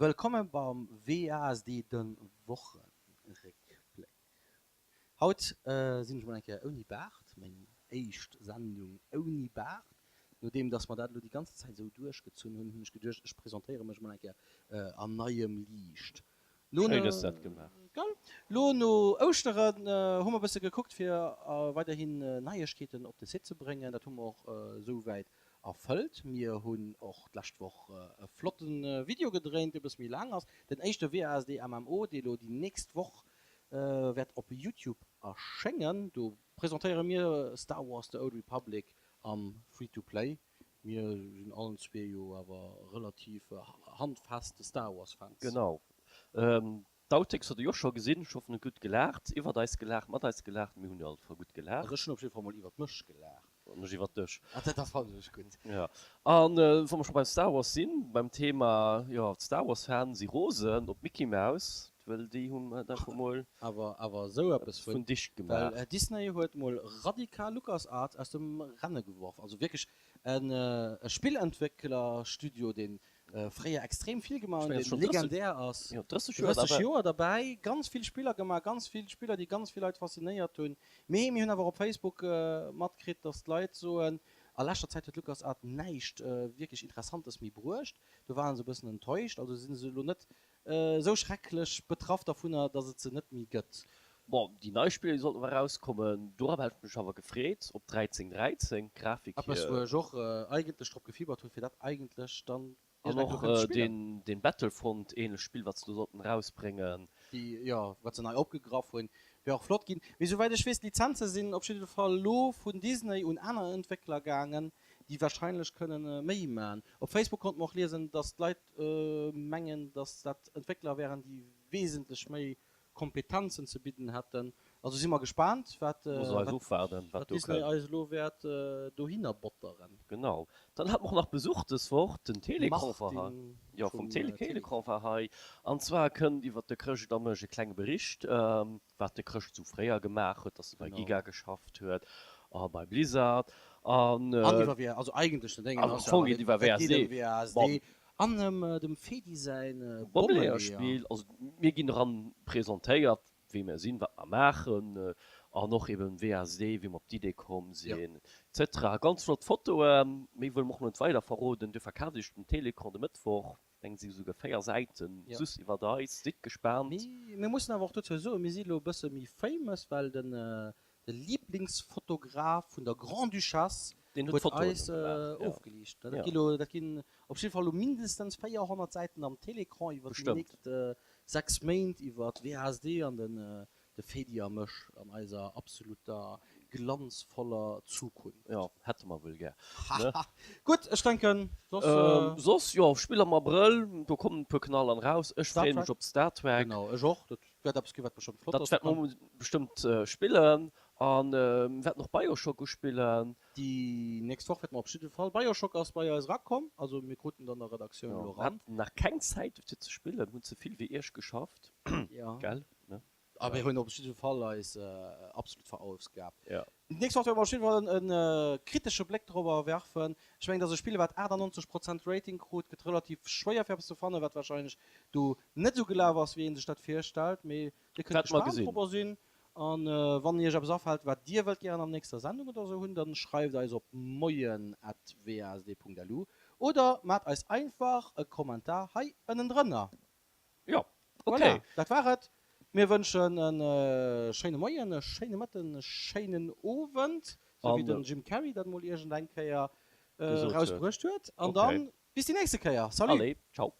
Wëllkomme beim WASD den Wochenréckbléck. Haut sinn ech mol eng Kéier ouni Baart, meng éischt Sendung ouni Baart. Nodeem dass mer dat elo déi ganze Zäit esou duerchgezunn hunn, hunn ech geduecht, ech presentéiere mech mol eng Kéier an neiem Liicht. Lo Schéin hues dat gemaach. Gell? Lo no Ouschteren hu mer e bësse gekuckt fir weiderhin Neiegkeeten op de Site ze bréngen. Dat hu mer och esouwäit erfëllt. Mir hunn och d'lescht Woch e flotte Video gedréint, dee e bësse méi laang ass. Den éischte WASD MMO, dee lo déi nächst Woch wäert op YouTube erschéngen. Do presentéiere mir Star Wars The Old Republic am Free-to-Play. Mir sinn allen zwee jo awer relativ handfest Star Wars Fans. Genau. D'Outtakes hutt der jo och scho gesinn. Ech hoffen, hutt gutt gelaacht, iwwert eis gelaacht, mat eis gelaacht. Mir hunn jo op alle Fall gutt gelaacht. Also ech hunn op jidde Fall mol iwwert mech gelaacht. An ech iwwert dech. Ah, dat fannen ech gutt. Jo. An wa mer scho beim Star Wars sinn, beim Thema, jo, d'Star Wars Fans si rosen op d'Mickey Mouse, well déi hunn et einfach mol. Awer, awer esou eppes vun. Dicht gemaach. Well Disney huet mol radikal LucasArts aus dem Renne geworf. Also wierklech en Spillentwécklerstudio, deen fréier extrem vill gemaach hunn, deen legendär ass. 30 Joer 30 Joer derbäi, ganz vill Spiller gemaach, ganz vill Spiller, déi ganz vill Leit faszinéiert hunn. Mee mir hunn awer op Facebook matkritt, datt d'Leit soen, a leschter Zäit huet LucasArts näischt wierklech Interessantes méi bruecht. Do ware se e bëssen enttäuscht. Also si se elo net esou schrecklech betraff dervunner, datt et se net méi gëtt. Bon, déi nei Spiller déi sollten awer erauskommen, dorop hat ech mech awer gefreet, op 13 13, Grafik Eppes wou hier. ech och eigentlech drop gefiebert hunn, fir dat eigentlech dann An iergendeng och Kéier kënnen ze spillen. deen deen Battlefront ähnlecht Spill wat se do sollten erausbréngen. Déi, jo, wat se nei opgegraff hunn, wär och flott ginn. Mee souwäit ech weess, d'Lizenze sinn op jidde Fall lo vun Disney un aner Entwéckler gaangen, déi wahrscheinlech kënnen méi man. Op Facebook konnte mer och liesen, dass d'Leit mengen, dass dat Entwéckler wären, déi wesentlech méi Kompetenzen ze bidden hätten. Also si mer gespaant, wat Disney eis elo wäert dohinner botteren. Genau. Dann hate mer och nach Besuch dës Woch, den Télécran war hei. Jo, vum Télécran war hei. An zwar kënnt iwwert de Chrëscht a mech e klenge Bericht, wat de Chrëscht sou fréier gemaach huet, dass e bei Giga geschafft huet a bei Blizzard. An iwwer WASD, also eigentlech den Déngen ass jo awer, et geet ëm WASD. An ëm dem Fedi säin Bommeleeër. Also mir ginn eran presentéiert, wee mir sinn, wat mer maachen an och eben WASD, wéi mer op d'Idee komm sinn, etc. Ganz flott Fotoen. Méi wëlle mer och net weider verroden. Dir verkaaft iech den Télécran de Mëttwoch. Ech mengen et si souguer 4 Säiten just iwwert eis. Sidd gespaant. Mee mir mussen awer och dozou soen, mir si elo e bësse méi famous, well den De Liblingsfotograf vun der Grande-Duchesse huet eis ofgeliicht. Dat gi lo, dat ginn op jidde Fall lo mindestens 400 Säiten am Télécran iwwer déi nächst 6 Méint iwwer d'WASD an den de Fedi a mech an eiser absoluter glanzvoller Zukunft. Jo, hätte mer wuel gär, ne? Gutt, ech denken, soss. Soss, jo, Spill am Abrëll, do kommen e puer Knallern raus. Ech freeë mech op Star Trek. Genau, ech och. Dat Wäert eppes ginn, wat bestëmmt flott ass. Dat wäerte mer bestëmmt spillen. A mir wäerten och Bioshock uspillen. Déi nächst Woch wäerte mer op jidde Fall. Bioshock ass bei eis erakomm. Also mir kruten et an der Redaktioun elo eran. Mir haten nach keng Zäit fir ze spillen, hunn ze vill wéi iech geschafft. Gell? Ne? A mir hunn op jidde Fall eis absolut verausgabt. Déi nächst Woch wäerte mer op jidde Fall e kritesche Bléck dorobber werfen. Ech mengen, dass e Spill, wat 98 Prozent Rating krut, gëtt relativ schwéier fir eppes ze fannen, wat warscheinlech do net esou gelaf ass, wéi ee sech dat virstellt. Mee Dir kënnt gespaant dorobber sinn. A wann Iech eppes afält, wat Dir wëllt gären an nächster Sendung oder esou hunn, dann schreift eis op moien at wasd.lu oder maacht eis einfach e Kommentar hei ënnendrënner. Jo, ok. Voilà, dat war et. Mir wënschen e schéine Moien, e schéine Mëtten, e schéinen Owend, sou wéi den Jim Carrey dat mol iergend eng Kéier erausbruecht huet. An dann bis déi nächste Kéier. Salut! Allez, ciao.